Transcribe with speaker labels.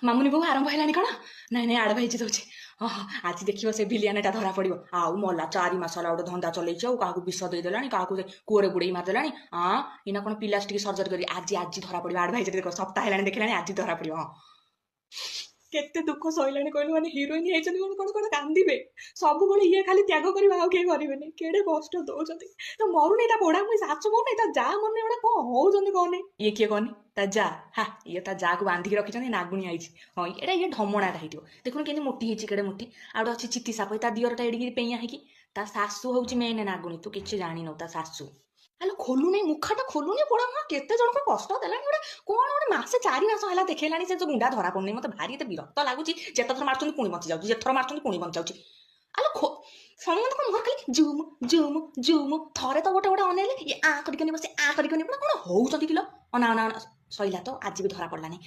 Speaker 1: ମାମୁନି ବୋଉ ଆରମ୍ଭ ହେଲାଣି କ'ଣ? ନାଇଁ ନାଇଁ, ଆଡ଼ଭାଇଜ ଦଉଛି। ହଁ ହଁ, ଆଜି ଦେଖିବ ସେ ଭିଲିଆନଟା ଧରା ପଡ଼ିବ। ଆଉ ମଲା, 4 ମାସ ହେଲା ଗୋଟେ ଧନ୍ଦା ଚଲେଇଛି, ଆଉ କାହାକୁ ବିଷ ଦେଇଦେଲାଣି, କାହାକୁ କୂଅରେ ବୁଡ଼େଇ ମାରିଦେଲାଣି। ହଁ, ଏଇନା କ'ଣ ପିଲାଷ୍ଟିକ ସର୍ଜରୀ କରି ଆଜି ଆଜି ଧରା ପଡ଼ିବ। ଆଡ଼ଭାଇଜ ଦେଖ, ସପ୍ତାହ ହେଲାଣି ଦେଖିଲାଣି, ଆଜି ଧରା ପଡ଼ିବ। ହଁ, କେତେ ଦୁଃଖ ସହିଲାଣି କହିଲୁ। ମାନେ ହିରୋଇନ ହେଇଛନ୍ତି, କଣ କଣ କଣ କାନ୍ଦିବେ ସବୁବେଳେ। ଇଏ ଖାଲି ତ୍ୟାଗ କରିବ, ଆଉ କେହି କରିବେନି। କେଡ଼େ କଷ୍ଟ ଦଉଛନ୍ତି ତ। ମରୁନି ତା ବୋଡା ମୁଇଁ ଶାଶୁ, ମରୁନି ତା ଯା, ମରୁନି। ଗୋଟେ କଣ ହଉଛନ୍ତି କହନି। ଇଏ କିଏ କହନି? ତା ଯା। ହା, ଇଏ ତା ଯାକୁ ବାନ୍ଧିକି ରଖିଛନ୍ତି, ନାଗୁଣୀ ଆଇଛି। ହଁ, ଏଇଟା ଇଏ ଢମଣାଟା ହେଇଥିବ। ଦେଖୁନୁ କେମିତି ମୋଟି ହେଇଛି, କେଡ଼େ ମୋଟି। ଆଉ ଗୋଟେ ଅଛି ଚିତି ସାପ, ତା ଦିଅରଟା ଏଡ଼ିକି ପେଇଁଆ ହେଇକି। ତା ଶାଶୁ ହଉଛି ମେନ୍ ନାଗୁଣୀ, ତୁ କିଛି ଜାଣିନୁ। ତା ଶାଶୁ ଆଲୋ ଖୋଲୁନି, ମୁଖାଟା ଖୋଲୁନି ପୋଡ଼ା ମୁହଁ। କେତେ ଜଣଙ୍କୁ କଷ୍ଟ ଦେଲାଣି। ଗୋଟେ କଣ ଗୋଟେ ମାସେ 4 ମାସ ହେଲା ଦେଖେଇଲାଣି, ସେ ଯୋଉ ଗୁଣ୍ଡା ଧରା ପଡୁନି। ମତେ ଭାରି ଏତେ ବିରକ୍ତ ଲାଗୁଛି। ଯେତେ ଥର ମାରୁଛନ୍ତି ପୁଣି ବଞ୍ଚି ଯାଉଛି, ଯେଥର ମାରୁଛନ୍ତି ପୁଣି ବଞ୍ଚି ଯାଉଛି। ଆଲୋ ଖୋ, ସମସ୍ତଙ୍କ ମୁହଁରେ ଖାଲି ଜୁମ୍ ଜୁମ୍ ଜୁମ୍। ଥରେ ତ ଗୋଟେ ଗୋଟେ ଅନେଇଲେ ଇଏ ଆ କରିକି ବସି, ଆ କରିକି। କଣ ହଉଛନ୍ତି କିଲୋ? ଅନା ଅନା ଅନା, ସଇଲା ତ, ଆଜି ବି ଧରା ପଡିଲାନି।